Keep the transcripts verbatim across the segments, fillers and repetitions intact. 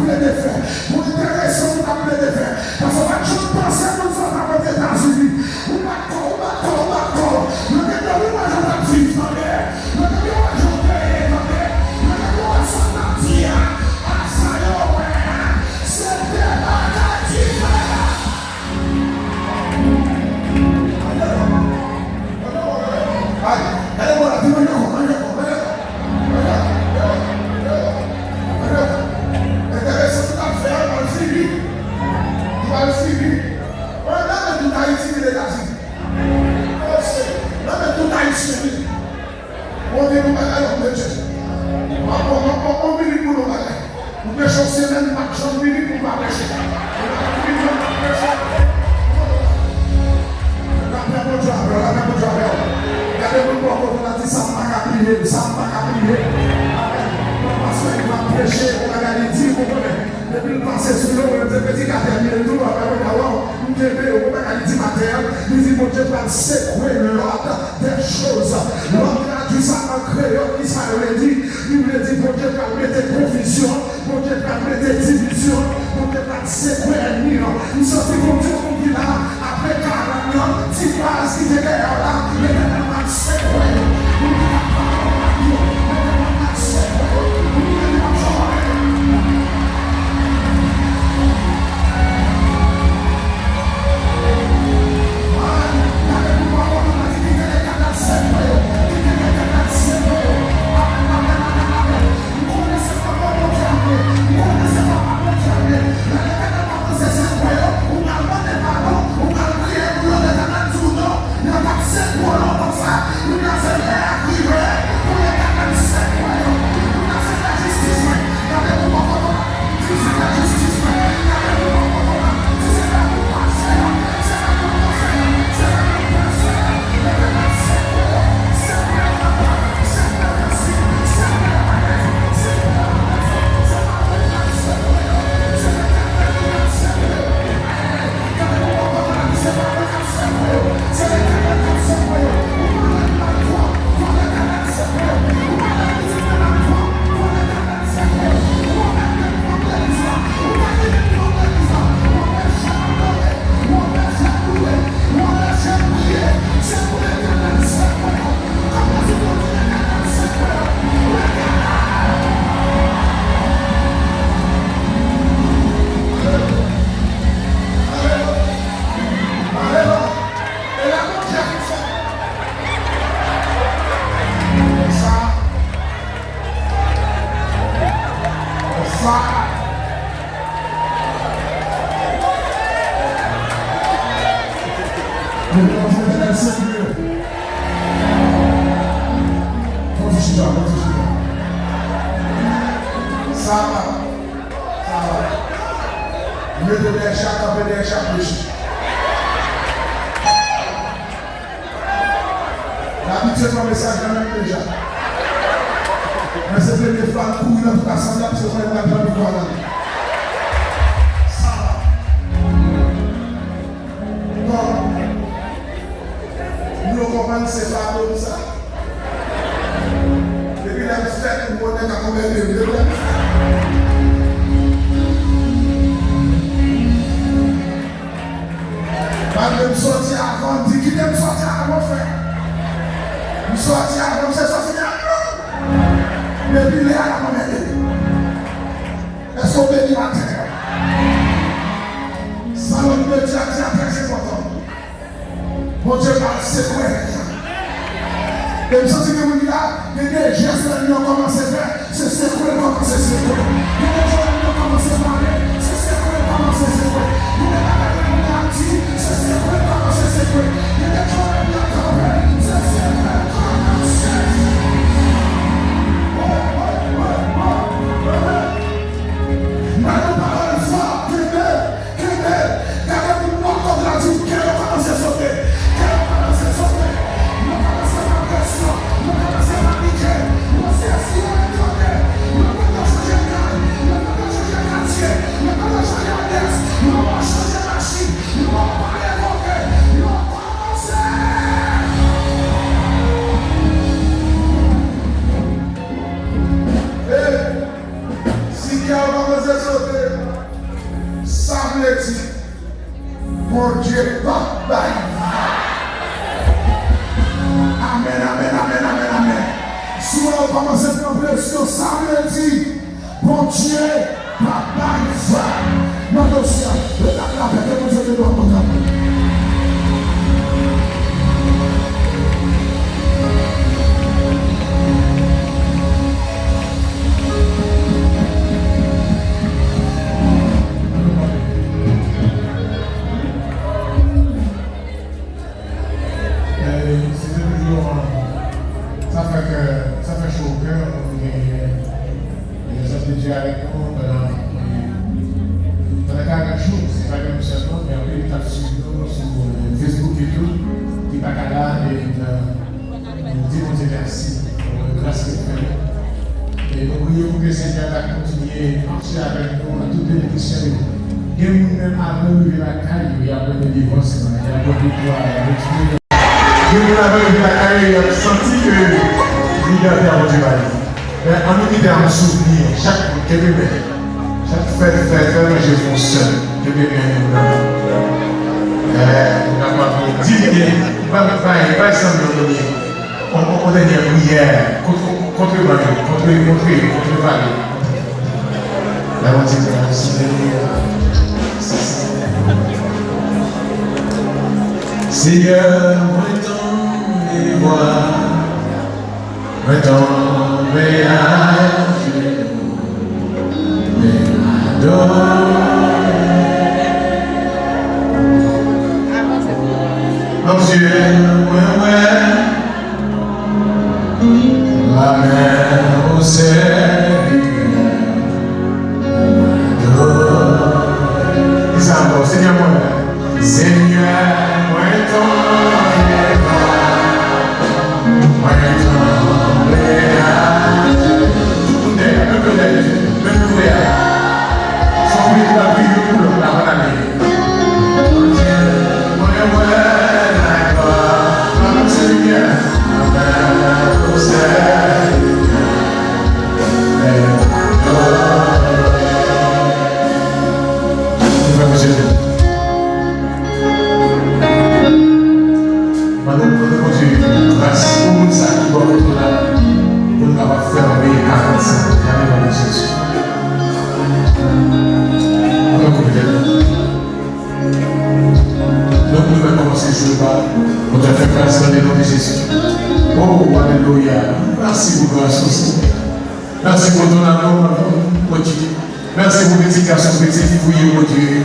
plede fè. Bon, enteresan ou t ap plede fè. Paske w pa t janm panse moun sa w t ap antre Etazini. Ou bat kò, ou bat kò, ou bat kò. Yo te di w, ou wè jan w t ap viv, tande. Yo te di w, ou wè jan w te ye, tande. Yo te di w, ou wè sa w t ap di a. A sa yo wè a, se de bagay diferan. Ay, gade mwen la, di mwen ankò, mwen ankò, mwen ankò. Enteresan, tout afè a, mal fini. Mal fini. Mwen, nan men tout Ayiti, vin Etazini. Nan men tout Ayisyen, vin. Bon, vin nou bagay, lòm de Dye. M ap pran, m ap pran yon minit pou nou bagay. M preche yon semèn, m pa t janm vini pou m pa preche. M pa t vini pou m pa preche. Lapè Bondye avè w, lapè Bondye avè w. Gade moun bò kote w la, di, "Sa m pa ka bliye l, sa m pa ka bliye l." Amèn. Lè pastè Ivan ap preche, yon bagay li di, ou konnen, depi l pase sou yo, yo te predikatè li ye tou, lapè Bondye avè w. M kenbe, yon bagay li di maten an, li di, "Bondye pral sekwe lòd dè choz." Lè w tradui sa an kreyòl, ki sa yo vle di? Li vle di Bondye pral mete konfizyon, Bondye pral mete divizyon, Bondye pral sekwe ènmi an. M santi Bondye konn ki la, apre karant nan, ti baz ki te dèyè w la, Letènèl pral sekwe yo. Moun ki t ap pale w mal yo, Letènèl pral sekwe yo. Moun ki te di w ap chòre yo. Yo t ap sekwe w lontan sa. Kounye a se lè a rive pou Letènèl sekwe yo. Kounye a se lè jistis mwen. Gade pou bò kote w la. Di se lè jistis mwen. Gade pou bò kote w la. Di se lè pou pase a. Se lè pou pase a. Se lè pou pase a. Letènèl sekwe yo. Sekwe yo papa. Sekwe yo mèsi. Sekwe yo mèsi. Sekwe yo mèsi. Se pa mwen k ap sekwe yo. Se Letènèl ki ap sekwe yo. Sa. Sa. Mwen, mwen, mwen, mwen, mwen, mwen. Kontinye chita, kontinye chita. Sa va. Sa va. Mete dèyè chak, kanpe dèyè chak peche. N abitye pran mesaj nan men deja. Men se premye fwa l kouri nan tout asanble a, se konnen l ap pran mikwo a nan men. Sa va. Bon. Nou konprann se fado m sa. Depi lè m fèt, m konnen k ap anmède m. Depi lè m fèt. Malgre m sòti avan, m di, "Kite m sòti avan, frè." M sòti avan, m se sòti avan. Depi lè a, l ap anmède m. Èske w beni maten an? Sa lòm de Dye a di a trè enpòtan. Bondye pral sekwe ènmi an. E m santi gen moun ki la, gen de jès ènmi an kòmanse fè, se sekwe l kòmanse sekwe. Gen de jès ènmi an kòmanse pale, se sekwe l kòmanse sekwe. Gen de bagay ènmi an ap di, se sekwe l kòmanse sekwe. Gen de jès ènmi an kanpe, se sekwe l kòmanse sekwe. Mwen gen pawòl fò, kenbe. Kenbe, gade moun bò kote w la, di, "Kè yo kòmanse sote, kè yo kòmanse sote, yo kòmanse pran presyon, yo kòmanse panike, yo sezi, yo etone, yo tande chanje kay, yo tande chanje katye, yo tande chanje adrès, yo wè chanje machin, yo wè pa revoke, yo kòmanse." Bondye p ap bay. Amèn, amèn, amèn, amèn, amèn. Si w wè yo kòmanse pran presyon, sa vle di Bondye p ap bay vag nan dosye a. Leta de la pè, ke Bondye te dwa kontan. Eh, se te toujou, sa fè kè, sa fè cho o kè lè nou genyen, eh, lèzòm de Dye avèk nou pandan, eh, pandan karant jou. Se pa yo menm sèlman, men anpil ki t ap swiv nou sou, eh, Facebook, YouTube, ki pa ka la, e, eh, nou di Bondye mèsi pou gras ke l fè nou. E nou priye pou ke Senyè a kontinye mache avèk nou nan tout benediksyon yo. Gen moun menm avan yo rive lakay yo, y ap wè delivrans lan, y ap wè viktwa, y ap wè Gen moun avan yo vin lakay yo, y ap santi ke libète a Bondye ba yo. Men ann nou kite yon souvni, chak moun, kenbe men. Chak fè, fè, fè manje fon sèl, kenbe men moun nan. Eh, nou kapab di li, pa, pa, pa, pa, sanble nou li. On, on, on dènyè priyè, kont, kont, kontre ban yo, kontre, kontre, kontre vale. Lè Bondye di nou, Senyè, Senyè, mwen tande vwa, mwen tonbe ajenou, mwen adore. Bondye, mwen wè. Amèn, o Senyè. Di sa ankò, Senyè, mwen, Senyè, mwen tonbe, mwen tonbe a. Tout moun dèyè, menm lè dèyè, menm lè dèyè. Fò nou pran pi yo pou lòt la, ban ale. Mande, mande Bondye gras pou moun sa ki bò kote w la, pou l kapab fèmen karant sa nan non de Jezi. Mwen koupe tèt mwen. Donk, nou mèt kòmanse jou pa Bondye fè gras nan non de Jezi. Oh, alelouya. Mèsi pou gras ou, Senyè. Mèsi pou ton amou, Bondye. Mèsi pou pitit gason, pitit fi ou, Bondye.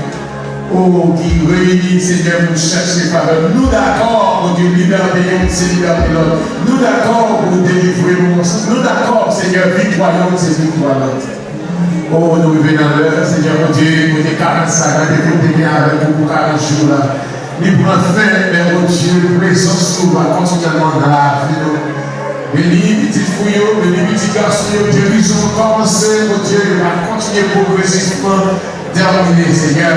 Oh, ki reyini, Senyè, pou chèche favè. Nou dakò, Bondye, libète youn se libète lòt. Nou dakò pou delivre nou. Nou dakò, Senyè, viktwa youn se viktwa lòt. O, nou rive nan lè, Senyè Bondye, kote karant sa, gade kote gen avèk ou pou karant jou la. Li pran fen, men Bondye, prezans ou va kontinyèlman nan lavi nou. Beni pitit fi w yo, beni pitit gason yo, gerizon kòmanse, Bondye, li va kontinye pwogresivman tèmine, Senyè.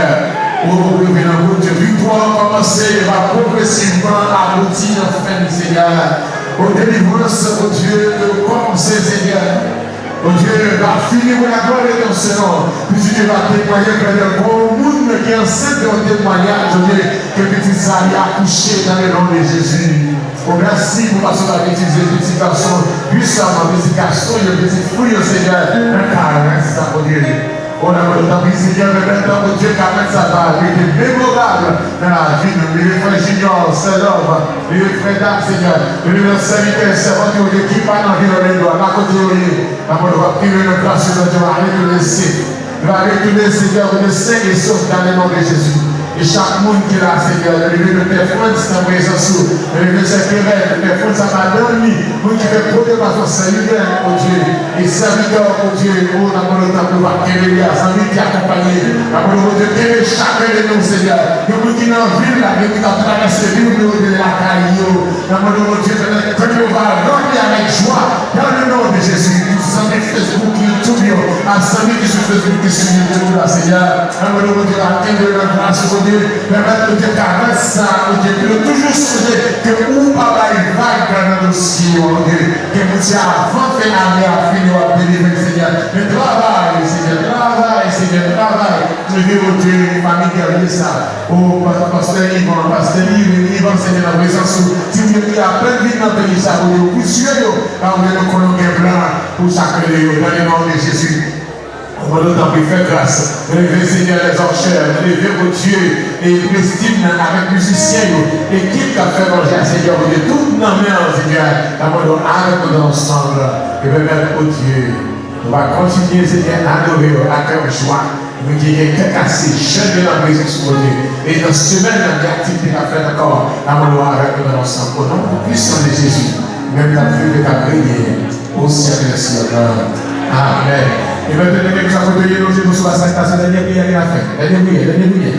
O, nou rive nan Bondye, viktwa kòmanse, li va pwogresivman abouti nan fen, Senyè. O, delivrans, Bondye, kòmanse, Senyè. Bondye va fini pou laglwa de ton senon. Pitit yo va temwaye, Senyè, gon moun ki ansent de yon temwayaj, Bondye, ke pitit sa li akouche nan le non de Jezi. O, mèsi pou fason w ap itilize pitit gason, pwisaman pitit gason yo, pitit fi yo, Senyè, nan karant sa, Bondye. O, nan mwen, tanpri, Senyè, pèmèt, Bondye, karant sa va rete memorab nan lavi nou. Leve frè Junior, sè Love, leve frè Dak, Senyè, leve sèvitè, sèvant yo, ki pa nan vil Òlendo, pa kote yo ye. Nan mwen, w ap kenbe nan gras ou, Bondye, w a retounen se. Nou va retounen, Senyè, pou nou sen e sof nan le non de Jezi. E chak moun ki la, Senyè, nou leve nou Pè Frantz nan prezans ou. Nou leve Sè Kerèl, Pè Frantz ap adan li, moun ki fè pwodevasyon Sè Iben, Bondye. E sèvitè, Bondye, o, nan mwen, nou tankou w ap kenbe li a, zanmi ki akonpanye. Nan mwen, Bondye, kenbe chak de nou, Senyè. Gen moun ki nan vil la, gen moun ki ap travèse vil, nou rete lakay yo. Nan mwen, Bondye, fè kè yo va ranpli avèk jwa. Dans le nom de Jésus, tout zanmi Facebook, YouTube yo, ak zanmi ki sou Facebook, ki sou YouTube la, Senyè. Nan mwen, Bondye, va kenbe nan gras ou, Bondye. Pèmèt, Bondye, karant sa, Bondye, pou yo toujou sonje ke ou pa bay vag nan dosye yo, Bondye. Ke, Bondye, avan fen ane a fini, w ap delivre, Senyè. Men travay, Senyè, travay, Senyè, travay. Leve, Bondye, fanmi Guerrier sa. O, pa-, pastè Ivan, pastè Ivan, Ivan, Senyè, nan prezans ou. Ti moun ki apèn vin nan peyi sa, Bondye, ou plis yo, pa vle nou konnen gen plan pou sakre yo. Nan le non de Jezi. Mwen nou tanpri fè gras. Leve, Senyè, les enchères. Leve, Bondye, e Christine avèk mizisyen yo. Ekip k ap fè manje a, Senyè, Bondye, tout nan men an, Senyè. Nan mwen nou avèk nou ansanm. E pèmèt, Bondye, nou va kontinye, Senyè, adore yo ak kè jwa. Nou gen kè kase, jèn yo nan prezans Bondye. E nan semèn nan, gen aktivite k ap fèt ankò. Lanmò nou avèk nou nan ansanm. O non pwisan de Jezi, menm k ap viv e k ap renye o syèk dè syèk. Amèn. E mentnan, kèlkeswa kote w ye, lonje nou sou basang, se dènye priyè ki n ap fè. Dènye priyè, dènye priyè.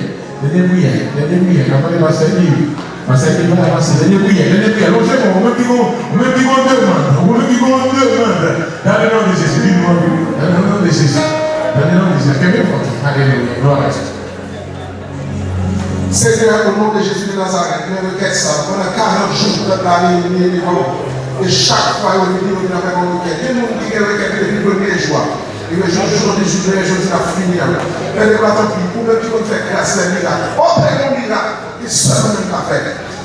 Dènye priyè, dènye priyè. N ap mande pastè Yves. Pastè Yves, avanse. Dènye priyè, dènye priyè. Lonje men w, ou menm ki gon, ou menm ki gon demann, ou menm ki gon demann. Dans le nom de Jésus, vin nou anvi. Dans le nom de Jésus. Dans le nom de Jésus. Kenbe fò. Alelouya. Glwa a Dye. Senyè, o non de Jezi de Nazarèt, men rekèt sa, pandan karant jou, pèp la reyini devan w. E chak fwa yo vini, yo vin avèk yon rekèt. Gen moun ki gen rekèt depi premye jou a. E men jodi, jodi, jodi, jodi, n ap fini a. Pè de glwa, tanpri, ou menm ki konn fè gras, fè mirak, opere yon mirak, e sèlman menm ka fè.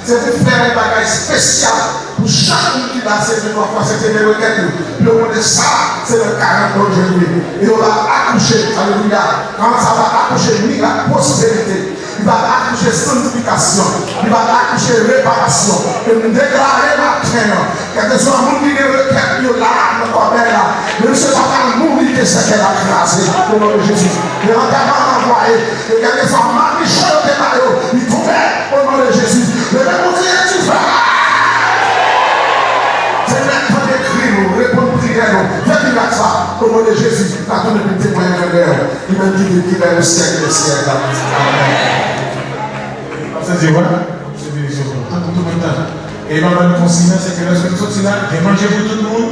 Se pou fè yon bagay espesyal pou chak moun ki la, se menm anfan, se te men rekèt yo. Pou yo konnen sa, se nan karant jou yo ye. E yo va akouche, alelouya. Karant sa va akouche mirak, pwosperite. Li va akouche sanntifikasyon. Li va akouche reparasyon. E m deklare maten an, kèlkeswa moun ki gen rekèt yo la, nan kòbèy la, men misye pa pral mouri ke sèkèy la kraze, o non de Jezi. Men antèman anvwaye, e kèlkeswa madichon yo te ba yo, li tonbe, o non de Jezi. Leve pou kriye diven. Senyè, tande kri nou, reponn priyè nou. Fè mirak sa, o non de Jezi, ka tounen pou temwayaj grandè ou. Li menm ki viv, ki règne o syèk dè syèk. Amèn. Pastè Diwa, se benediksyon pou nou. Tankou tou menm tan. E manman nou konsiy la, se ke lèske nou soti la, gen manje pou tout moun.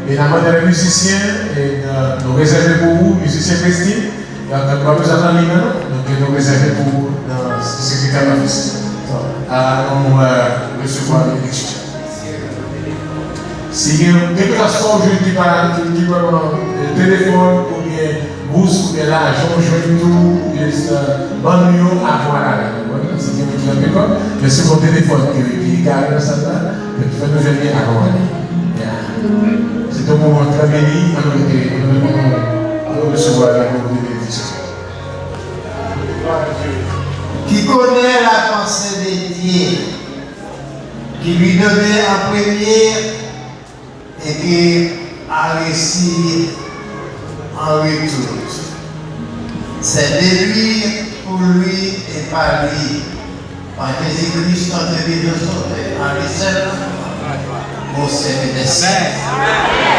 E n a mande avèk mizisyen, e, euh, nou rezève pou ou, mizisyen Christine. Donk, nou pa bezwen nan liy nan, non. Donk, nou rezève pou ou nan sekretè lafis. Donk, a nou, euh, resevwa benediksyon. Si gen, kèlkeswa sa w jwenn ki pa, ki, ki vrèman, eh, telefòn, oubyen bous, oubyen lajan, w jwenn tou, eh, sa, ban nou yo avan w al ale. Konprann? Si gen moun ki nan pekòp, men se yon telefòn ki, ki egare nan sal la, men ki fè nou jwenn li avan w ale. Ya. Se te yon moman trè beni, ann rete, ann, ann, ann resevwa avèk nou de benediksyon. Qui connaît la pensée des dieux, qui lui donnait en premier et qui a reçu en retour. C'est de lui, pour lui et par lui, par Jésus-Christ, notre Dieu, notre Sauveur, à lui seul, au siècle des siècles.